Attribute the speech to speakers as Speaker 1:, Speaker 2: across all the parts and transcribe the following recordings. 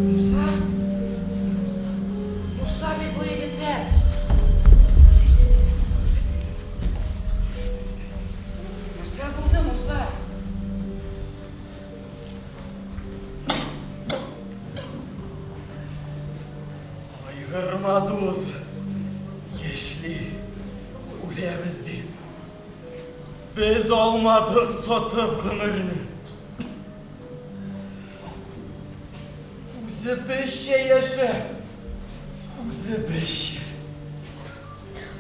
Speaker 1: Муса? Муса бит бу егетләр. Нәрсә булды, Муса?
Speaker 2: Кайгырма, дус, яшьли үләбез дип. Без алмадык сатып гомерне. Үзебезчә яшә, үзебезчә.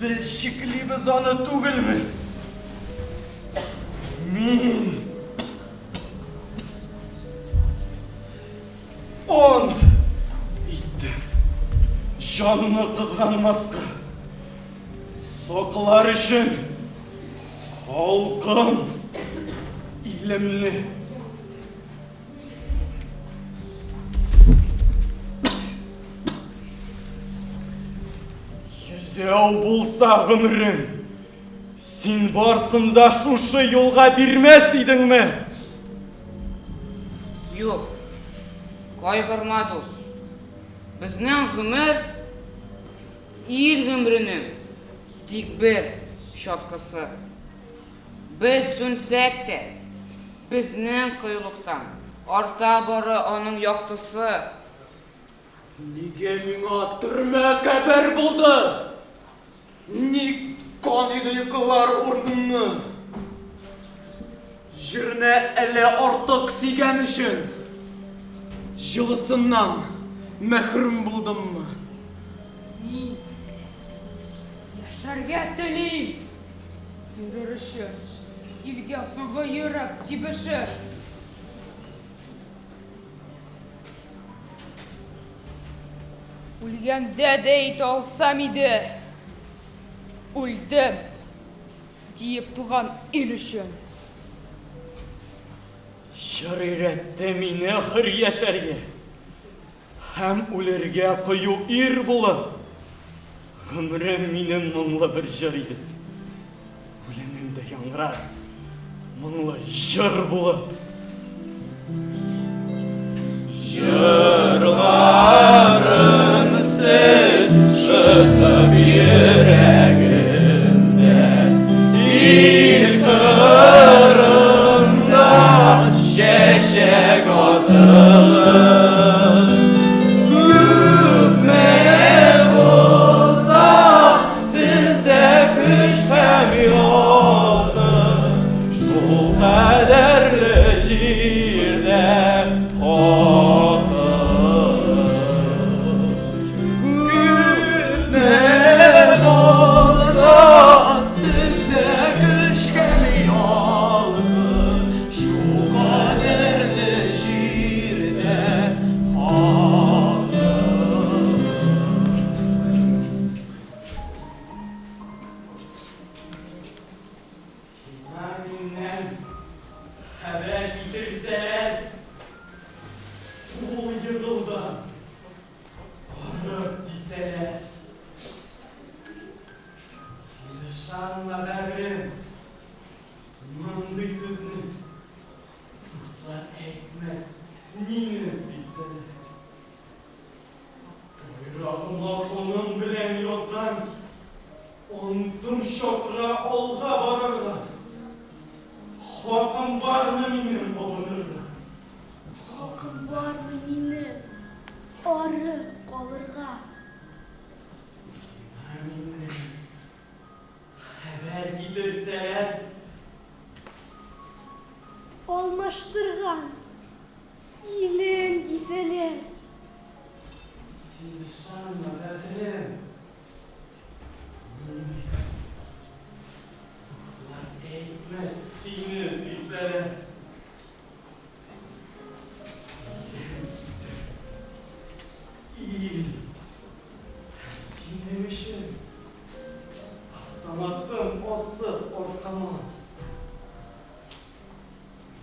Speaker 2: Без чиклибез аны түгелме? Мин ант иттем җанны кызганмаска. Саклар өчен халкым, илемне. Йөзәү булса гомерең, син барсын да шушы юлга бирмәс идеңме?
Speaker 1: Юк, кайгырма, дус. Безнең гомер ил гомеренең тик бер чаткысы. Без сүнсәк тә, безнең кыюлыктан арта бары аның яктысы.
Speaker 2: Нигә миңа төрмә кабер булды? Ник кан иде йокылар урынымны? Җирне әллә артык сөйгән өчен җылысыннан мәхрүм булдыммы?
Speaker 3: Мин яшәргә телим! Йөрер өчен илгә соңгы йөрәк тибеше. Үлгәндә дә әйтә алсам иде, үлдем, диеп туган ил өчен.
Speaker 2: Җыр өйрәтте мине хөр яшәргә. Һәм үлергә кыю ир булып. Гомерем минем моңлы бер җыр иде. Үлемем дә яңгырар моңлы җыр булып. Җырларын сез шытып йөрәгемдә, ил кырында чәчәк атыгыз. Күпме булса сездә көч һәм ялкын, шул кадәрле җирдә хакыгыз. Күпме булса сездә көч һәм ялкын, шул кадәрле җирдә хакыгыз. Сиңа миннән хәбәр китерсәләр, ул егылган, арып дисәләр. Син ышанма, бәгърем, мондый сүзне дуслар әйтмәс, мине сөйсәләр. Байрагыма каным белән язган антым чакыра алга барырга. Хакым бармы минем абынырга?
Speaker 4: Хакым бармы минем арып калырга?
Speaker 2: Сиңа миннән хәбәр китерсәләр.
Speaker 4: Алмаштырган Илен дисәләр.
Speaker 2: Ышанма, бәгърем, мондый сүзне дуслар әйтмәс сине сөйсәләр. Илем китер, ил һәм синең өчен автоматым асып аркама.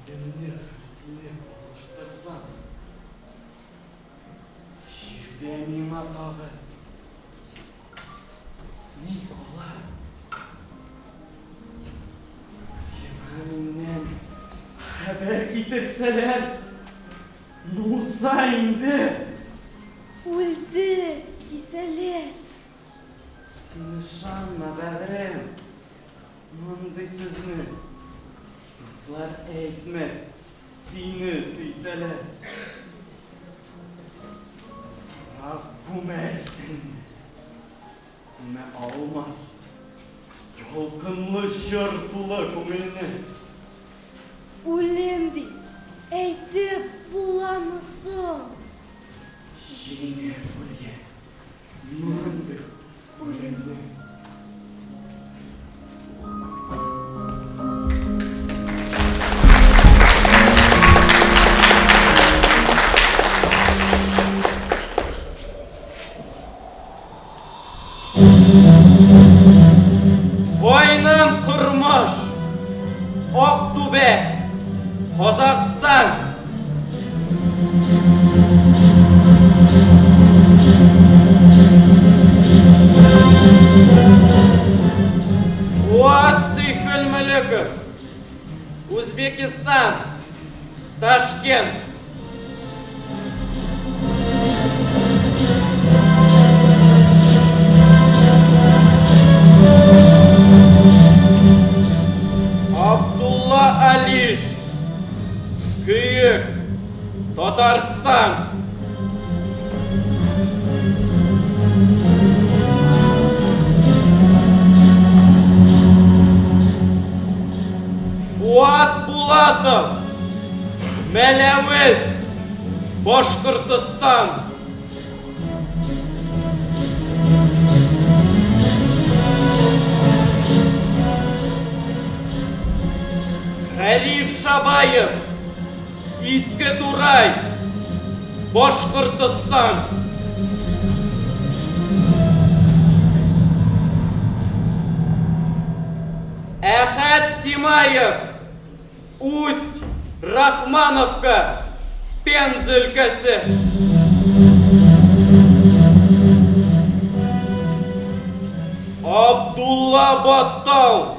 Speaker 2: Илемне һәм сине алыштырсам, Җирдә миңа тагы ни кала? Сиңа миннән хәбәр китерсәләр, Муса инде.
Speaker 4: Үлде, дисәләр.
Speaker 2: Син ышанма, бәгърем, мондый сүзне дуслар әйтмәс. Сине сөйсәләр. Туфрак күмәр тәнне. Күмә алмас. Ялкынлы җыр тулы күңелне.
Speaker 4: Үлем дип әйтеп буламы соң?
Speaker 2: Җиңел үлгән мондый үлемне. Гайнан Кормаш, Актүбә, Казахстан. Фуат Сейфелмөлеков, Үзбекистан, Ташкент. Абдулла Алиш, Көек, Татарстан. Фуат Булатов, Мәләвез, Башкортостан. Хәриф Шабаев, Иске Турай, Башкортостан. Әхәт Симаев, Усть Рахмановка, Пенза өлкәсе. Абдулла Баттал,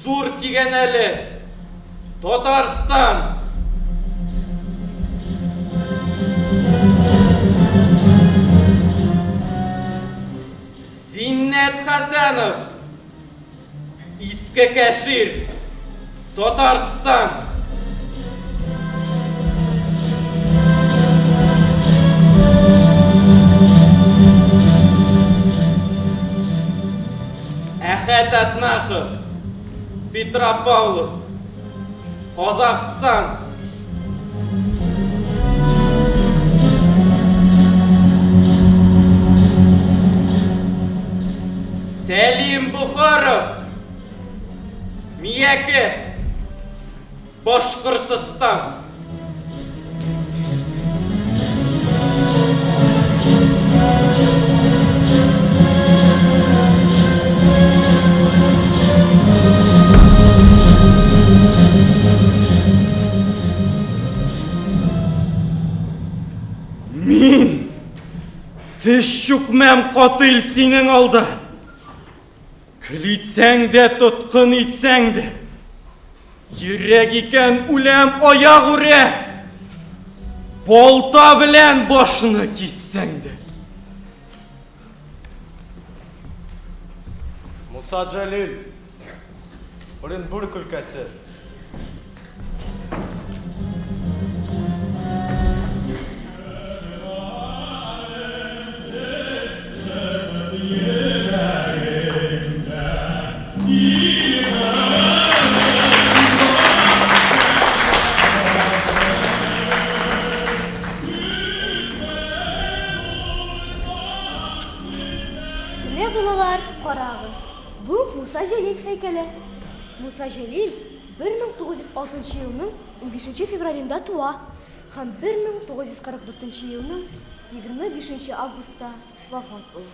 Speaker 2: Зур Тигәнәле, Татарстан. Зиннәт Хәсәнов, Иске Кәшир, Татарстан. Әхәт Атнашев, Петропавловск, Казахстан. Сәлим Бухаров, Мияке, Башкортостан. Мин теш чүкмәм катыйль синең алда. Көл итсәң дә, тоткын итсәң дә. Йөрәк икән, үләм аяк үрә. Балта белән башны киссәң дә.
Speaker 5: Муса Җәлил, Оренбург өлкәсе.
Speaker 4: балалар, карагыз. Бу Муса Җәлил һәйкәле. Муса Җәлил 1906 елның 15 февралендә туа һәм 1944 елның 25 августта вафат була.